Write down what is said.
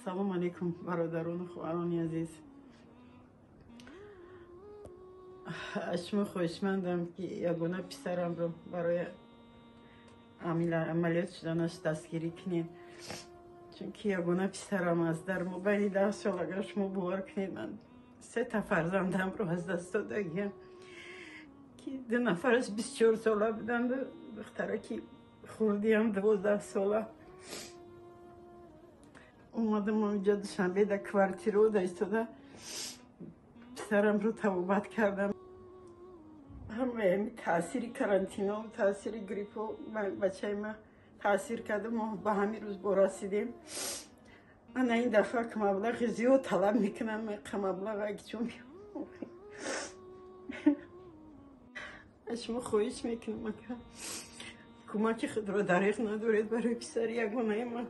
Салом алейкум, бародарону хоҳарони азиз. Аз шумо хоҳишмандам, ки ягона писарамро барои амалиёт шуданаш дастгирӣ кунед, чунки ягона писарам аст. Дар мобайни 10 сол, агар шумо бовар кунед, ман сета фарзандамро аз даст додагиам, ки ду нафараш 24 сола буданду, духтараки хурдиам 12 сола. Омадам инҷа, Душанбе, да квартирао да истода писарамро табобат кардам. Ҳамаи таъсири карантино, таъсири гриппо бачаи ма таъсир карда. Мо ба ҳамин рӯз бо расидем. Ана ин дафъа ки маблағи зиёд талаб мекунам, маблаға чун аз шумо хоҳиш мекунам, ака, кӯмаки худро дариғ надоред барои писари ягонаи ман.